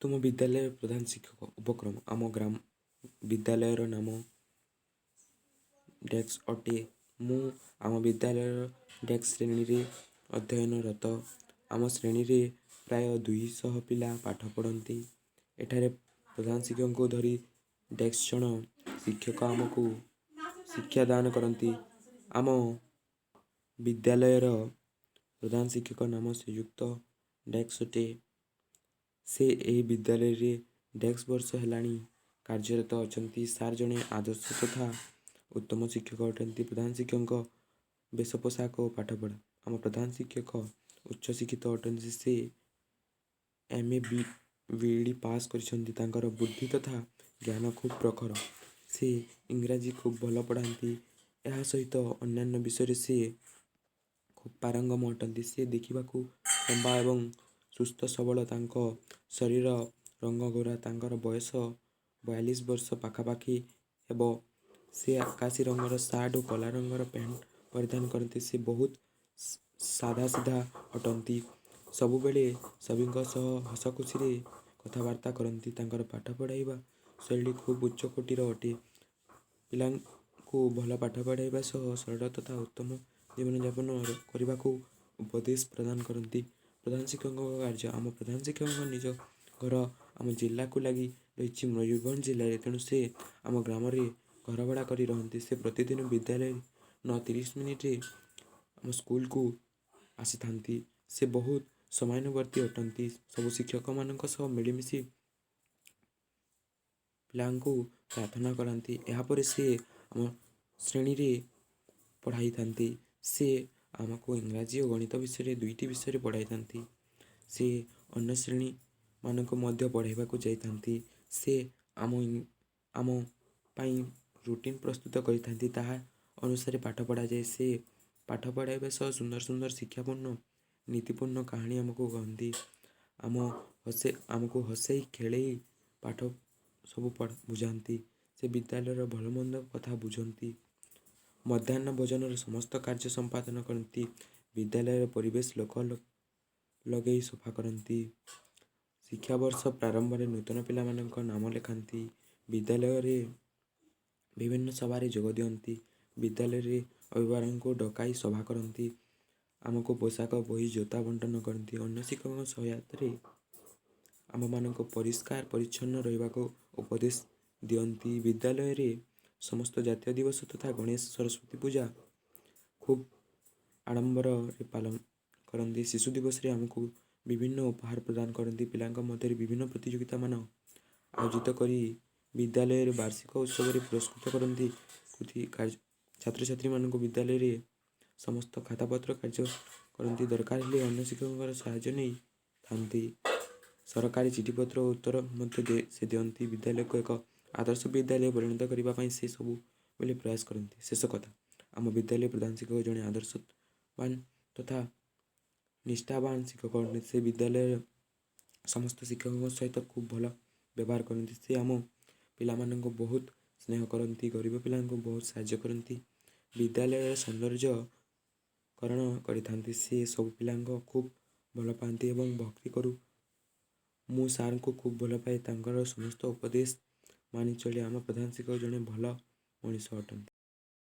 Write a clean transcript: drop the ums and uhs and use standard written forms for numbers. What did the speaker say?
ତୁମ ବିଦ୍ୟାଳୟର ପ୍ରଧାନ ଶିକ୍ଷକ ଉପକ୍ରମ। ଆମ ଗ୍ରାମ ବିଦ୍ୟାଳୟର ନାମ ଡେସ୍କ ଅଟେ। ମୁଁ ଆମ ବିଦ୍ୟାଳୟର ଡେସ୍କ ଶ୍ରେଣୀରେ ଅଧ୍ୟୟନରତ। ଆମ ଶ୍ରେଣୀରେ ପ୍ରାୟ 200 ପିଲା ପାଠ ପଢ଼ନ୍ତି। ଏଠାରେ ପ୍ରଧାନ ଶିକ୍ଷକଙ୍କୁ ଧରି ଡେସ୍କ ଜଣ ଶିକ୍ଷକ ଆମକୁ ଶିକ୍ଷାଦାନ କରନ୍ତି। ଆମ ବିଦ୍ୟାଳୟର ପ୍ରଧାନ ଶିକ୍ଷକ ନାମ ଶ୍ରୀଯୁକ୍ତ ଡେସ୍କ ଅଟେ। ସେ ଏହି ବିଦ୍ୟାଳୟରେ ଡେସ୍କ ବର୍ଷ ହେଲାଣି କାର୍ଯ୍ୟରତ ଅଛନ୍ତି। ସାର୍ ଜଣେ ଆଦର୍ଶ ତଥା ଉତ୍ତମ ଶିକ୍ଷକ ଅଟନ୍ତି। ପ୍ରଧାନ ଶିକ୍ଷକଙ୍କ ବେଶ ପୋଷାକ ଓ ପାଠପଢ଼ା। ଆମ ପ୍ରଧାନ ଶିକ୍ଷକ ଉଚ୍ଚ ଶିକ୍ଷିତ ଅଟନ୍ତି। ସେ M A B E D pass କରିଛନ୍ତି। ତାଙ୍କର ବୁଦ୍ଧି ତଥା ଜ୍ଞାନ ଖୁବ୍ ପ୍ରଖର। ସେ ଇଂରାଜୀ ଖୁବ୍ ଭଲ ପଢ଼ାନ୍ତି। ଏହା ସହିତ ଅନ୍ୟାନ୍ୟ ବିଷୟରେ ସିଏ ଖୁବ୍ ପାରଙ୍ଗମ ଅଟନ୍ତି। ସେ ଦେଖିବାକୁ ଲମ୍ବା ଏବଂ ସୁସ୍ଥ ସବଳ। ତାଙ୍କ ଶରୀର ରଙ୍ଗ ଗୋରା। ତାଙ୍କର ବୟସ 42 ବର୍ଷ ପାଖାପାଖି ହେବ। ସେ ଆକାଶୀ ରଙ୍ଗର ସାର୍ଟ ଓ କଳା ରଙ୍ଗର ପ୍ୟାଣ୍ଟ ପରିଧାନ କରନ୍ତି। ସେ ବହୁତ ସାଧା ସିଧା ଅଟନ୍ତି। ସବୁବେଳେ ସଭିଙ୍କ ସହ ହସ ଖୁସିରେ କଥାବାର୍ତ୍ତା କରନ୍ତି। ତାଙ୍କର ପାଠ ପଢ଼ାଇବା ଶୈଳୀ ଖୁବ୍ ଉଚ୍ଚ କୋଟିର ଅଟେ। ପିଲାଙ୍କୁ ଭଲ ପାଠ ପଢ଼ାଇବା ସହ ସରଳ ତଥା ଉତ୍ତମ ଜୀବନଯାପନ କରିବାକୁ ଉପଦେଶ ପ୍ରଦାନ କରନ୍ତି। ପ୍ରଧାନ ଶିକ୍ଷକଙ୍କ କାର୍ଯ୍ୟ। ଆମ ପ୍ରଧାନ ଶିକ୍ଷକଙ୍କ ନିଜ ଘର ଆମ ଜିଲ୍ଲାକୁ ଲାଗି ରହିଛି, ମୟୂରଭଞ୍ଜ ଜିଲ୍ଲାରେ। ତେଣୁ ସେ ଆମ ଗ୍ରାମରେ ଘର ଭଡ଼ା କରି ରହନ୍ତି। ସେ ପ୍ରତିଦିନ ବିଦ୍ୟାଳୟ 9:30 ମିନିଟ୍ରେ ଆମ ସ୍କୁଲ୍କୁ ଆସିଥାନ୍ତି। ସେ ବହୁତ ସମୟାନୁବର୍ତ୍ତୀ ଅଟନ୍ତି। ସବୁ ଶିକ୍ଷକମାନଙ୍କ ସହ ମିଳିମିଶି ପିଲାଙ୍କୁ ପ୍ରାର୍ଥନା କରାନ୍ତି। ଏହାପରେ ସିଏ ଆମ ଶ୍ରେଣୀରେ ପଢ଼ାଇଥାନ୍ତି। ସେ ଆମକୁ ଇଂରାଜୀ ଓ ଗଣିତ ବିଷୟରେ, ଦୁଇଟି ବିଷୟରେ ପଢ଼ାଇଥାନ୍ତି। ସେ ଅନ୍ୟ ଶ୍ରେଣୀମାନଙ୍କୁ ମଧ୍ୟ ପଢ଼ାଇବାକୁ ଯାଇଥାନ୍ତି। ସେ ଆମ ପାଇଁ ରୁଟିନ୍ ପ୍ରସ୍ତୁତ କରିଥାନ୍ତି। ତାହା ଅନୁସାରେ ପାଠ ପଢ଼ାଯାଏ। ସେ ପାଠ ପଢ଼ାଇବା ସହ ସୁନ୍ଦର ସୁନ୍ଦର ଶିକ୍ଷାପୂର୍ଣ୍ଣ, ନୀତିପୂର୍ଣ୍ଣ କାହାଣୀ ଆମକୁ କହନ୍ତି। ଆମକୁ ହସେଇ ଖେଳେଇ ପାଠ ସବୁ ବୁଝାନ୍ତି। ସେ ବିଦ୍ୟାଳୟର ଭଲମନ୍ଦ କଥା ବୁଝନ୍ତି। ମଧ୍ୟାହ୍ନ ଭୋଜନର ସମସ୍ତ କାର୍ଯ୍ୟ ସମ୍ପାଦନ କରନ୍ତି। ବିଦ୍ୟାଳୟର ପରିବେଶ ଲୋକ ଲଗେଇ ସଫା କରନ୍ତି। ଶିକ୍ଷାବର୍ଷ ପ୍ରାରମ୍ଭରେ ନୂତନ ପିଲାମାନଙ୍କ ନାମ ଲେଖାନ୍ତି। ବିଦ୍ୟାଳୟରେ ବିଭିନ୍ନ ସଭାରେ ଯୋଗ ଦିଅନ୍ତି। ବିଦ୍ୟାଳୟରେ ଅଭିଭାବକଙ୍କୁ ଡକାଇ ସଭା କରନ୍ତି। ଆମକୁ ପୋଷାକ, ବହି, ଜୋତା ବଣ୍ଟନ କରନ୍ତି। ଅନ୍ୟ ଶିକ୍ଷକଙ୍କ ସହାୟତାରେ ଆମ୍ଭମାନଙ୍କୁ ପରିଷ୍କାର ପରିଚ୍ଛନ୍ନ ରହିବାକୁ ଉପଦେଶ ଦିଅନ୍ତି। ବିଦ୍ୟାଳୟରେ ସମସ୍ତ ଜାତୀୟ ଦିବସ ତଥା ଗଣେଶ, ସରସ୍ଵତୀ ପୂଜା ଖୁବ୍ ଆଡ଼ମ୍ବରରେ ପାଳନ କରନ୍ତି। ଶିଶୁ ଦିବସରେ ଆମକୁ ବିଭିନ୍ନ ଉପହାର ପ୍ରଦାନ କରନ୍ତି। ପିଲାଙ୍କ ମଧ୍ୟରେ ବିଭିନ୍ନ ପ୍ରତିଯୋଗିତା ମାନ ଆୟୋଜିତ କରି ବିଦ୍ୟାଳୟରେ ବାର୍ଷିକ ଉତ୍ସବରେ ପୁରସ୍କୃତ କରନ୍ତି। କୃତି କାର୍ଯ୍ୟ ଛାତ୍ରଛାତ୍ରୀମାନଙ୍କୁ ବିଦ୍ୟାଳୟରେ ସମସ୍ତ ଖାତାପତ୍ର କାର୍ଯ୍ୟ କରନ୍ତି। ଦରକାର ହେଲେ ଅନ୍ୟ ଶିକ୍ଷକଙ୍କର ସାହାଯ୍ୟ ନେଇଥାନ୍ତି। ସରକାରୀ ଚିଠିପତ୍ର ଉତ୍ତର ମଧ୍ୟ ସେ ଦିଅନ୍ତି। ବିଦ୍ୟାଳୟକୁ ଏକ ଆଦର୍ଶ ବିଦ୍ୟାଳୟ ପରିଣତ କରିବା ପାଇଁ ସେ ସବୁବେଳେ ପ୍ରୟାସ କରନ୍ତି। ଶେଷ କଥା, ଆମ ବିଦ୍ୟାଳୟ ପ୍ରଧାନ ଶିକ୍ଷକ ଜଣେ ଆଦର୍ଶବାନ ତଥା ନିଷ୍ଠାବାନ ଶିକ୍ଷକ। ସେ ବିଦ୍ୟାଳୟର ସମସ୍ତ ଶିକ୍ଷକଙ୍କ ସହିତ ଖୁବ୍ ଭଲ ବ୍ୟବହାର କରନ୍ତି। ସେ ଆମ ପିଲାମାନଙ୍କୁ ବହୁତ ସ୍ନେହ କରନ୍ତି। ଗରିବ ପିଲାଙ୍କୁ ବହୁତ ସାହାଯ୍ୟ କରନ୍ତି। ବିଦ୍ୟାଳୟର ସୌନ୍ଦର୍ଯ୍ୟକରଣ କରିଥାନ୍ତି। ସେ ସବୁ ପିଲାଙ୍କ ଖୁବ୍ ଭଲ ପାଆନ୍ତି ଏବଂ ଭକ୍ତି କରୁ। ମୁଁ ସାର୍ଙ୍କୁ ଖୁବ୍ ଭଲ ପାଏ। ତାଙ୍କର ସମସ୍ତ ଉପଦେଶ ମାନି ଚଳେ। ଆମ ପ୍ରଧାନ ଶିକ୍ଷକ ଜଣେ ଭଲ ମଣିଷ ଅଟନ୍ତି।